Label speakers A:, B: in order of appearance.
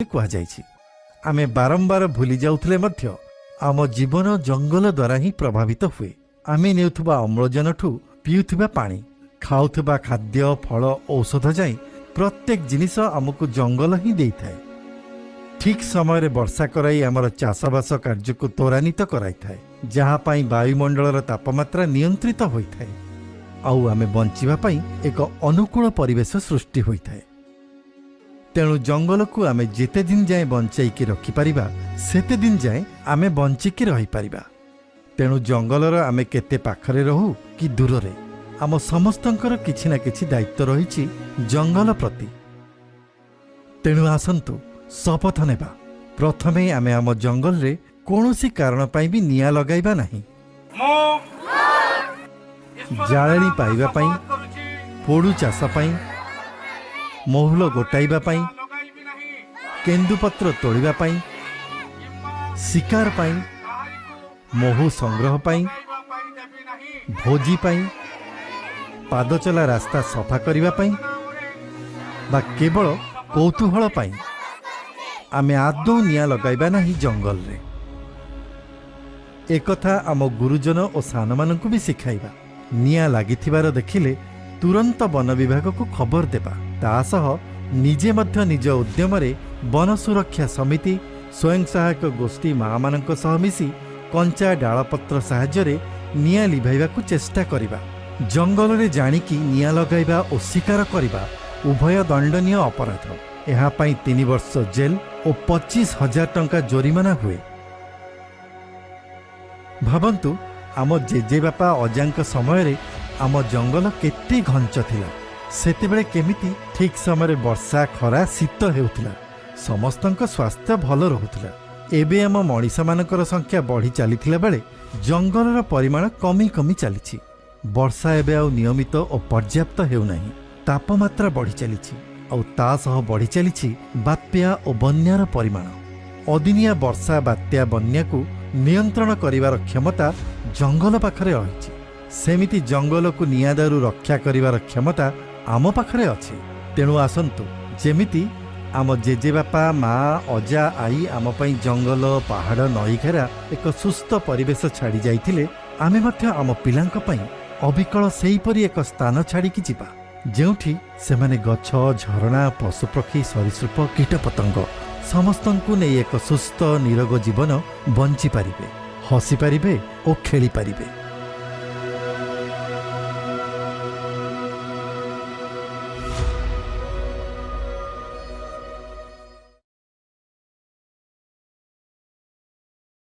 A: କୁହାଯାଇଛି। ଆମେ ବାରମ୍ବାର ଭୁଲି ଯାଉଥିଲେ ମଧ୍ୟ ଆମ ଜୀବନ ଜଙ୍ଗଲ ଦ୍ୱାରା ହିଁ ପ୍ରଭାବିତ ହୁଏ। ଆମେ ନେଉଥିବା ଅମ୍ଳଜାନଠୁ ପିଉଥିବା ପାଣି, ଖାଉଥିବା ଖାଦ୍ୟ, ଫଳ, ଔଷଧ ଯାଏ ପ୍ରତ୍ୟେକ ଜିନିଷ ଆମକୁ ଜଙ୍ଗଲ ହିଁ ଦେଇଥାଏ। ଠିକ୍ ସମୟରେ ବର୍ଷା କରାଇ ଆମର ଚାଷବାସ କାର୍ଯ୍ୟକୁ ତ୍ୱରାନ୍ୱିତ କରାଇଥାଏ, ଯାହା ପାଇଁ ବାୟୁମଣ୍ଡଳର ତାପମାତ୍ରା ନିୟନ୍ତ୍ରିତ ହୋଇଥାଏ ଆଉ ଆମେ ବଞ୍ଚିବା ପାଇଁ ଏକ ଅନୁକୂଳ ପରିବେଶ ସୃଷ୍ଟି ହୋଇଥାଏ। ତେଣୁ ଜଙ୍ଗଲକୁ ଆମେ ଯେତେ ଦିନ ଯାଏଁ ବଞ୍ଚେଇକି ରଖିପାରିବା, ସେତେ ଦିନ ଯାଏଁ ଆମେ ବଞ୍ଚିକି ରହିପାରିବା। ତେଣୁ ଜଙ୍ଗଲର ଆମେ କେତେ ପାଖରେ ରହୁ କି ଦୂରରେ, ଆମ ସମସ୍ତଙ୍କର କିଛି ନା କିଛି ଦାୟିତ୍ୱ ରହିଛି ଜଙ୍ଗଲ ପ୍ରତି। ତେଣୁ ଆସନ୍ତୁ ଶପଥ ନେବା। ପ୍ରଥମେ ଆମେ ଆମ ଜଙ୍ଗଲରେ କୌଣସି କାରଣ ପାଇଁ ବି ନିଆଁ ଲଗାଇବା ନାହିଁ।
B: ମୁଁ ଈଶ୍ୱରଙ୍କ
A: ଜାଳେଣି
B: ନାମରେ
A: ପାଇବା ପାଇଁ,
B: ଶପଥ କରୁଛି,
A: ପୋଡୁ ଚାଷ ପାଇଁ, ମହୁଲ ଗୋଟାଇବା ପାଇଁ,
B: ଲଗାଇବି ନାହିଁ
A: କେନ୍ଦୁପତ୍ର ତୋଳିବା ପାଇଁ,
B: କିମ୍ବା
A: ଶିକାର ପାଇଁ,
B: କାହାରିକୁ
A: ମହୁ ସଂଗ୍ରହ ପାଇଁ,
B: ଲଗାଇବା ପାଇଁ ଦେବି ନାହିଁ।
A: ଭୋଜି ପାଇଁ, ପାଦଚଲା ରାସ୍ତା ସଫା କରିବା ପାଇଁ
B: ନାମରେ
A: ବା କେବଳ କୌତୂହଳ ପାଇଁ ଆମେ ଆଦୌ ନିଆଁ ଲଗାଇବା ନାହିଁ ଜଙ୍ଗଲରେ। ଏକଥା ଆମ ଗୁରୁଜନ ଓ ସାନମାନଙ୍କୁ ବି ଶିଖାଇବା। ନିଆଁ ଲାଗିଥିବାର ଦେଖିଲେ ତୁରନ୍ତ ବନ ବିଭାଗକୁ ଖବର ଦେବା। ତା ସହ ନିଜେ ମଧ୍ୟ ନିଜ ଉଦ୍ୟମରେ ବନ ସୁରକ୍ଷା ସମିତି, ସ୍ୱୟଂ ସହାୟକ ଗୋଷ୍ଠୀ ମାଆମାନଙ୍କ ସହ ମିଶି କଞ୍ଚା ଡାଳପତ୍ର ସାହାଯ୍ୟରେ ନିଆଁ ଲିଭାଇବାକୁ ଚେଷ୍ଟା କରିବା। ଜଙ୍ଗଲରେ ଜାଣିକି ନିଆଁ ଲଗାଇବା ଓ ଶିକାର କରିବା ଉଭୟ ଦଣ୍ଡନୀୟ ଅପରାଧ। ଏହା ପାଇଁ 3 ବର୍ଷ ଜେଲ୍ ଓ 25,000 ଟଙ୍କା ଜୋରିମାନା ହୁଏ। ଭାବନ୍ତୁ, ଆମ ଜେଜେବାପା ଅଜାଙ୍କ ସମୟରେ ଆମ ଜଙ୍ଗଲ କେତେ ଘଞ୍ଚ ଥିଲା। ସେତେବେଳେ କେମିତି ଠିକ୍ ସମୟରେ ବର୍ଷା, ଖରା, ଶୀତ ହେଉଥିଲା। ସମସ୍ତଙ୍କ ସ୍ୱାସ୍ଥ୍ୟ ଭଲ ରହୁଥିଲା। ଏବେ ଆମ ମଣିଷମାନଙ୍କର ସଂଖ୍ୟା ବଢ଼ି ଚାଲିଥିଲା ବେଳେ ଜଙ୍ଗଲର ପରିମାଣ କମି କମି ଚାଲିଛି। ବର୍ଷା ଏବେ ଆଉ ନିୟମିତ ଓ ପର୍ଯ୍ୟାପ୍ତ ହେଉନାହିଁ। ତାପମାତ୍ରା ବଢ଼ି ଚାଲିଛି ଆଉ ତା ସହ ବଢ଼ି ଚାଲିଛି ବାତ୍ୟା ଓ ବନ୍ୟାର ପରିମାଣ। ଅଦିନିଆ ବର୍ଷା, ବାତ୍ୟା, ବନ୍ୟାକୁ ନିୟନ୍ତ୍ରଣ କରିବାର କ୍ଷମତା ଜଙ୍ଗଲ ପାଖରେ ରହିଛି। ସେମିତି ଜଙ୍ଗଲକୁ ନିଆଁ ଦାଉରୁ ରକ୍ଷା କରିବାର କ୍ଷମତା ଆମ ପାଖରେ ଅଛି। ତେଣୁ ଆସନ୍ତୁ, ଯେମିତି ଆମ ଜେଜେବାପା, ମା, ଅଜା, ଆଈ ଆମ ପାଇଁ ଜଙ୍ଗଲ, ପାହାଡ଼, ନଈ ଘେରା ଏକ ସୁସ୍ଥ ପରିବେଶ ଛାଡ଼ି ଯାଇଥିଲେ, ଆମେ ମଧ୍ୟ ଆମ ପିଲାଙ୍କ ପାଇଁ ଅବିକଳ ସେହିପରି ଏକ ସ୍ଥାନ ଛାଡ଼ିକି ଯିବା, ଯେଉଁଠି ସେମାନେ ଗଛ, ଝରଣା, ପଶୁପକ୍ଷୀ, ସରୀସୃପ, କୀଟପତଙ୍ଗ ସମସ୍ତଙ୍କୁ ନେଇ ଏକ ସୁସ୍ଥ ନିରୋଗ ଜୀବନ ବଞ୍ଚିପାରିବେ, ହସିପାରିବେ ଓ ଖେଳିପାରିବେ।